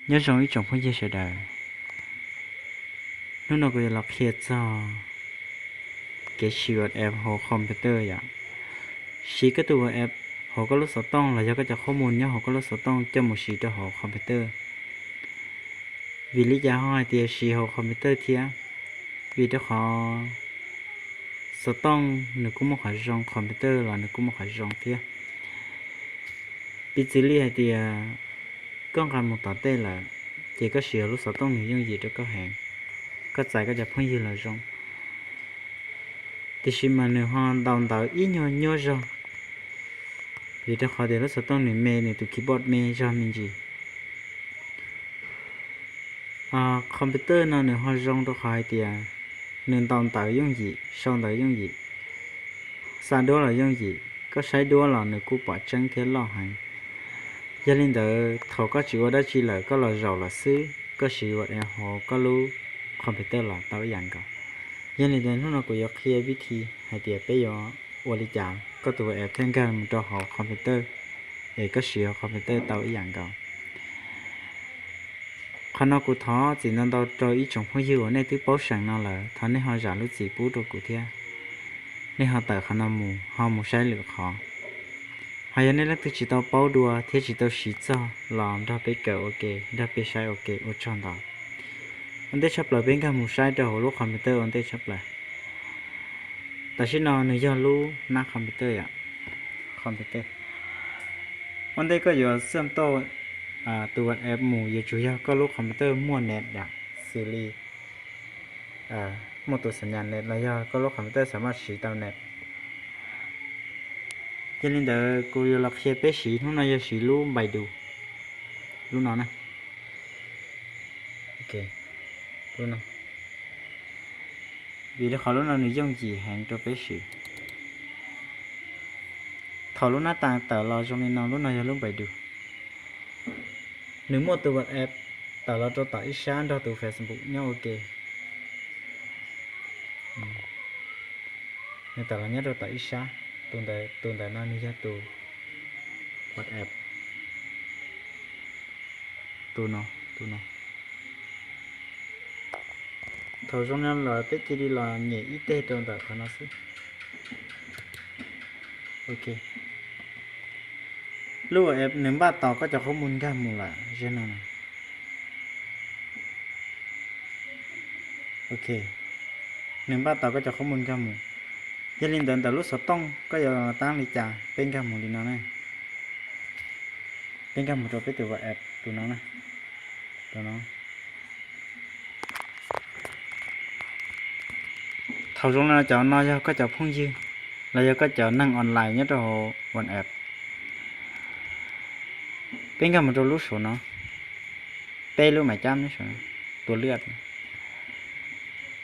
Nyob zoo ib tsoom phooj ywg sawv daws, hnub no kuv yuav los qhia txog kev siv WhatsApp hauv computer yom. Siv koj tus WhatsApp hauv koj lub xov tooj los yog koj cov qhob mus nyob hauv koj lub xov tooj coj mus siv rau hauv computer. Vim li cas ho hais tias siv hauv computer thiab? Vim rau qhov xov tooj nws kuj muaj qhov zoo, computer los nws kuj muaj qhov zoo thiab. Piv txwv li hais tias koj nqa mus tom tej lawm, ces koj siv hauv lub xov tooj nws yooj yim rau koj heev, koj txais koj cov phooj ywg los zoo. Tiam sis mas nws ho ntaus ntawv ib nyuag nyuaj zog, vim rau qhov tias lub xov tooj nws me, nws tus keyboard me zog me ntsis. Computer no nws ho zoo rau qhov hais tias nws ntaus ntawv yooj yim, sau ntawv yooj yim, xa duab los yooj yim, koj saib duab los nws kuj pom tseeb thiab loj heev. Yog li ntawd thaum koj tsis ua dab tsi lawm koj los zaum los xwb, koj siv WhatsApp hauv koj lub computer los tau ib yam nkaus. Yog li ntawd hnub no kuv yuav qhia vib thi hais tias peb yuav ua li cas koj tus WhatsApp thiaj nkag mus rau hauv computer, es koj siv hauv computer tau ib yam nkaus. Qhov no kuv thov txim ntau ntau rau ib tsoom phooj ywg uas nej twb paub seem no lawm, thov nej ho zam lub txim pub rau kuv thiab. Nej ho tawm qhov no mus, ho mus saib lwm qhov. Ho yog nej leej twg tsis tau paub dua thiab tsis tau siv txog los nrog peb kawm ua ke, nrog peb saib ua ke, ua tsaug ntau. Ua ntej tshaj plaws peb nkag mus saib rau hauv lub computer ua ntej tshaj plaws. Tam sim no nws yog lub nab computer yom, computer. Ua ntej koj yuav xaj tau tus WhatsApp mus yuav tsum yog koj lub computer muaj net yom, xws li muaj tus xam nyas net los yog koj lub computer xam maj siv tau net. Yog li ntawd kuv yuav los qhia peb siv, hnub no yog siv lub Baidu, lub no na. Lub no, vim li qhov lub no nws yooj yim heev rau peb siv. Thaum lub nab tas tawm los zoo li no, lub no yog lub Baidu. Nws muaj tus WhatsApp tawm los rau tom ib sab nrog tus Facebook nyob ua ke. Nws tawm los nyob rau tom ib sab, tus ntawm no nws yog tus WhatsApp, tus no, tus no. Thaum zoo no lawm peb cia li los nyem ib teg rau ntawm qhov no xwb. Ok, lub WhatsApp nws npaj tos koj cov qhob mus nkag mus lawm ze no. Ok, nws npaj tos koj cov qhob mus nkag mus. Yog li ntawd ntawm lub xov tooj koj yuav tab li cas? Peb nkag mus li no na. Peb nkag mus rau peb tus WhatsApp tus no na, tus no. Thaum zoo no cov no yog koj cov phooj ywg los yog koj cov neeg online nyob rau hauv WhatsApp. Peb nkag mus rau lub saum no, peb lub maiv cab neb saum no, tua lwj.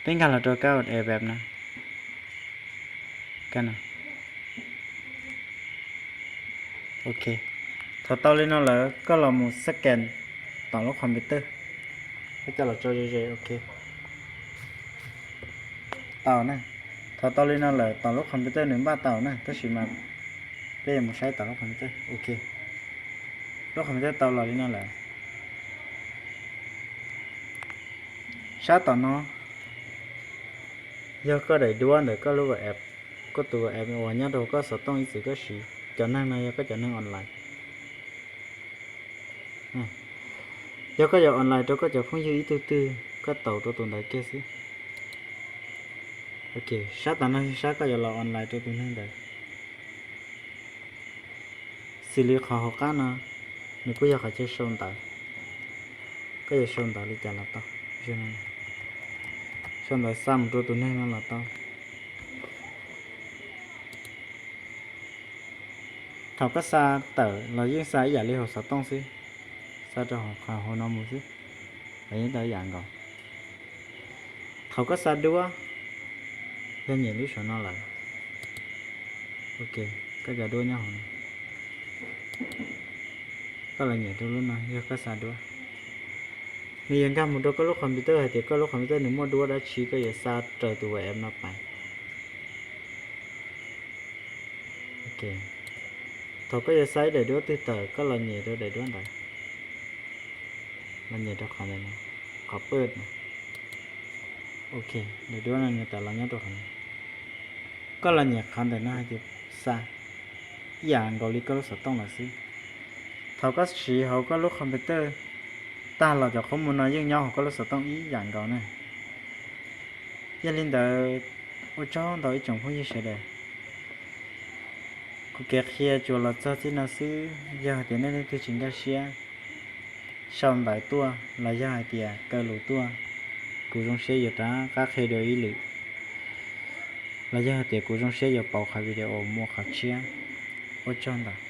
Peb nkag los rau kab WhatsApp no. Ok, thaum tau li no lawm koj los mus scan tom lub computer. Koj coj los tso ze ze, ok. Tau na. Thaum tau li no lawm tom lub computer nws npaj tau na, tab sis mas peb yuav mus saib tom lub computer. Ok, lub computer tau los li no lawm. Sab tom no yog koj daim duab ntawm koj lub WhatsApp, koj tus WhatsApp uas nyob rau koj xov tooj ib txwm koj siv. Cov neeg no yog koj cov neeg online. Yog koj yuav online rau koj cov phooj ywg ib tug twg, koj taus rau tus ntawd kiag xwb. Ok, sab tom no yog sab koj yuav los online rau tus neeg ntawd. Xws li qhov hauv qab no, nws kuj yog qhov chaw sau ntawv. Koj yuav sau ntawv li cas los tau. Sau ntawv xa mus rau tus neeg no los tau. Thaum koj xa tawm los yeej xa ib yam li hauv xov tooj xwb, xa rau hauv qhov hauv no mus xwb, los yeej tau ib yam nkaus. Thaum koj xa duab, yog nyem lub saum no lawm, ok, koj cov duab nyob hauv no, koj los nyem rau lub no yog koj xa duab. Nws yuav nkag mus rau koj lub computer hais tias koj lub computer nws muaj duab dab tsi koj yuav xa raws tus WhatsApp no pais. Ok, thaum koj yuav xa ib daim duab twg tawm koj los nyem rau daim duab ntawd. Los nyem rau qhov ntawm no, qhov pwj no. Ok, daim duab no nws tawm los nyob rau qhov no. Koj los nyem qhov ntawm no hais tias xa, ib yam nkaus li koj lub xov tooj lawm xwb. Thaum koj siv hauv koj lub computer tag los cov qhob mus no yeej nyob hauv koj lub xov tooj ib yam nkaus na. Yog li ntawd, ua tsaug ntau ib tsoom phooj ywg sawv daws. Kuv kev qhia tsuas los txog txij no xwb, yog hais tias nej leej twg tsis nkag siab, sau ntawv tuaj los yog hais tias kaw lus tuaj, kuv zoo siab yuav rov qab qhia dua ib lwm, los yog hais tias kuv zoo siab yuav pauv qhov video mus qhov tshiab. Ua tsaug ntau.